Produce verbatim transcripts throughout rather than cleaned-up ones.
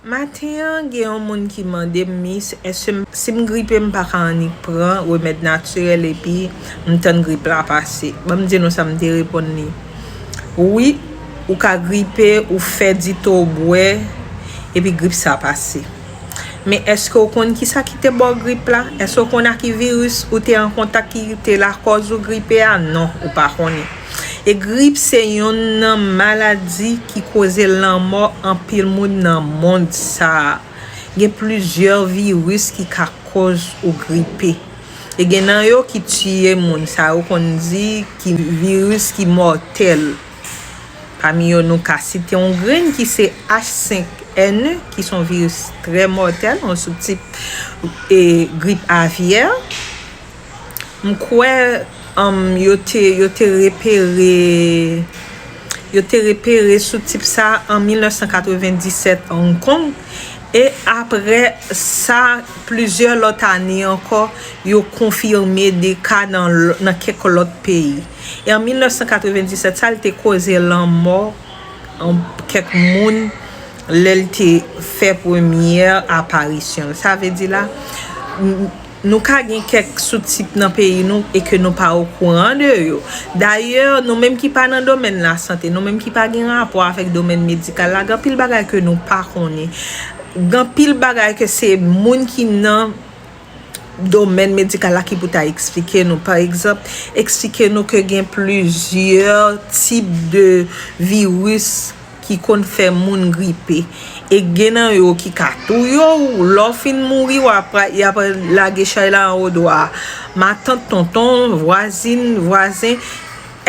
Maten an, gen yon moun ki mande m, Miss, èske m- si m gripe, m pa ka annik pran remèd natirèl epi m tann grip la pase? Ban m di nou sa m te reponn li. Wi, ou ka gripe, ou fè dito bwè, epi grip sa pase. Men èske w konn kisa ki te ba w grip la? Èske w konn a ki viris ou te an kontak ki te lakòz ou gripe a? Non, ou pa konnen. E grip se yonn nan maladi ki koze lanmò anpil moun nan mond sa a. Gen plizyè viris ki ka kòz ou gripe. E gen nan yo ki tiye moun, sa yo konn di ki viris ki mòtèl. Pami yo, nou ka site yon grenn ki se H senk N, ki se yon viris trè mòtèl, yon soutip e grip avyè. M kwè um, yo te yo te repere yo te repere soutip sa an mil nèf san katrevenndisèt Hong Kong, e apre sa, plizyè lòt ane ankò, yo konfime de ka nan l- nan kèk lòt peyi. E an mil nèf san katrevenndisèt sa, l te koze lanmò an kèk moun lè l te fè premyè aparisyon l. Sa vle di la, n- nou ka gen kèk soutip nan peyi nou e ke nou pa okouran de yo. Dayè, nou menm ki pa nan domèn lasante, nou menm ki pa gen rapò avèk domèn medikal la, gen anpil bagay ke nou pa konnen. Gen anpil bagay ke se moun ki nan domèn medikal la ki pou ta eksplike nou. Pa egzanp, eksplike nou ke gen plizyè tip de viris ki konn fè moun gripe. E gen nan yo ki ka touye w, lè w fin mouri, w ap, y ap lage chay la anwo do a matant, tonton, vwazin, vwazen.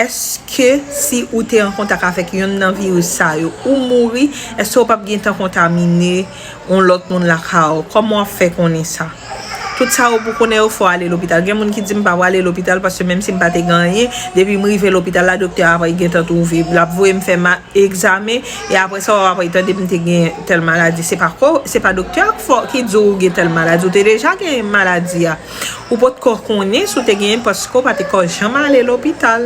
Èske si ou te an kontak avèk yonn nan viris sa yo, ou mouri, èske w p ap gentan kontamine yon lòt moun lakay ou? Kòman w ap fè konnen sa? Tout sa yo pou konnen yo, fò w ale lopital. Gen moun ki di m pa prale lopital paske menm si m pa te gen anyen, depi m rive lopital la, doktè a ap gentan twouve. L ap voye m fè ma- egzamen, e apre sa, w ap tande m te gen tèl maladi. Se pa ko, se pa doktè a k fò, ki di w gen tèl maladi. Ou te deja gen maladi a. Ou potko konnen si w te genyen paske w pa te ko janm ale lopital.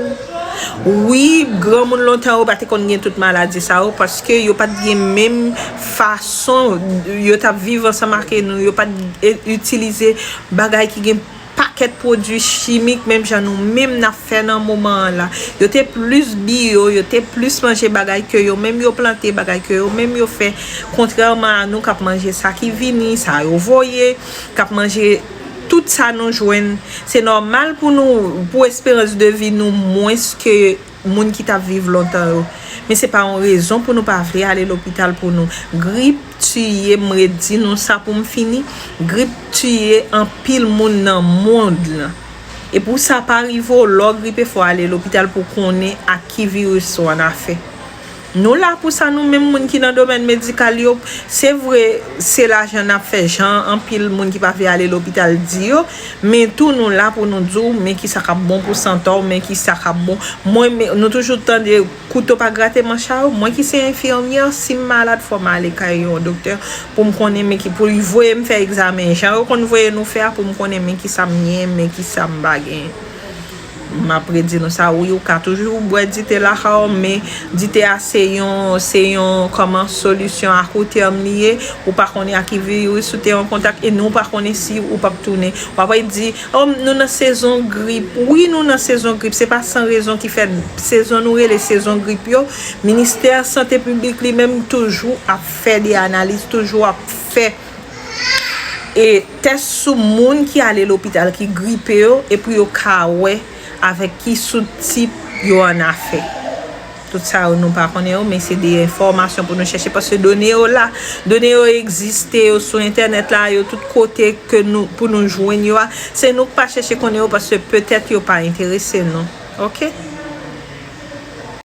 Wi, granmoun lontan yo pa te konn gen tout maladi sa yo paske yo pa t gen menm fason yo t ap viv ansanm ak nou. Yo pa t e- itilize bagay ki gen pakèt pwodui chimik, menm jan nou menm n ap fè nan moman an la. Yo te plis biyo, yo te plis manje bagay ke yo menm yo plante, bagay ke yo menm yo fè, kontrèman a nou k ap manje sa ki vini, sa yo voye, k ap manje tout sa nou jwenn. Se nòmal pou nou, pou esperans de vi nou mwens ke moun ki t ap viv lontan yo. Men se pa yon rezon pou nou pa vle ale lopital pou nou. Grip tiye, m redi nou sa pou m fini. Grip tiye anpil moun nan mond lan. E pou sa pa rive w, lè w gripe, fò w ale lopital pou konnen ak ki viris ou annafè. Nou la pou sa, nou menm moun ki nan domèn medikal yo. Se vre, se lajan n ap fè, jan anpil moun ki pa vle ale lopital di yo, men tou nou la pou nou di w, men kisa k ap bon pou sante w, men kisa k ap bon. Mwen, men, nou toujou tande kouto pa grate manch a yo. Mwen ki se enfimyè, si m malad, fò m ale kay yon doktè pou m konnen men ki, pou li voye m fè egzamen jan yo konn voye nou fè a, pou m konnen men kisa m genyen, men kisa m pa genyen. M ap redi nou sa, wi, ou ka toujou bwè dite lakay ou, men dite a se yon, se yon, kòman, solisyon a kou tèm li ye. Ou pa konnen a ki viris ou te an kontak, e nou pa konnen si ou p ap tounen. W ap di, o, nou nan sezon grip. Wi, nou nan sezon grip. Se pa san rezon ki fè sezon nou rele sezon grip yo. Ministè Sante Piblik li menm toujou ap fè de analiz, toujou ap fè e tès sou moun ki ale lopital ki gripe yo, e pou yo ka wè avèk ki soutip yo annafè. Tout sa yo nou pa konnen yo, men se de enfòmasyon pou nou chèche, paske done yo la, done yo egziste, yo sou entènèt la, yo tout kote ke nou, pou nou jwenn yo a. Se nou k pa chèche konnen yo, paske petèt yo pa enterese nou. Oke?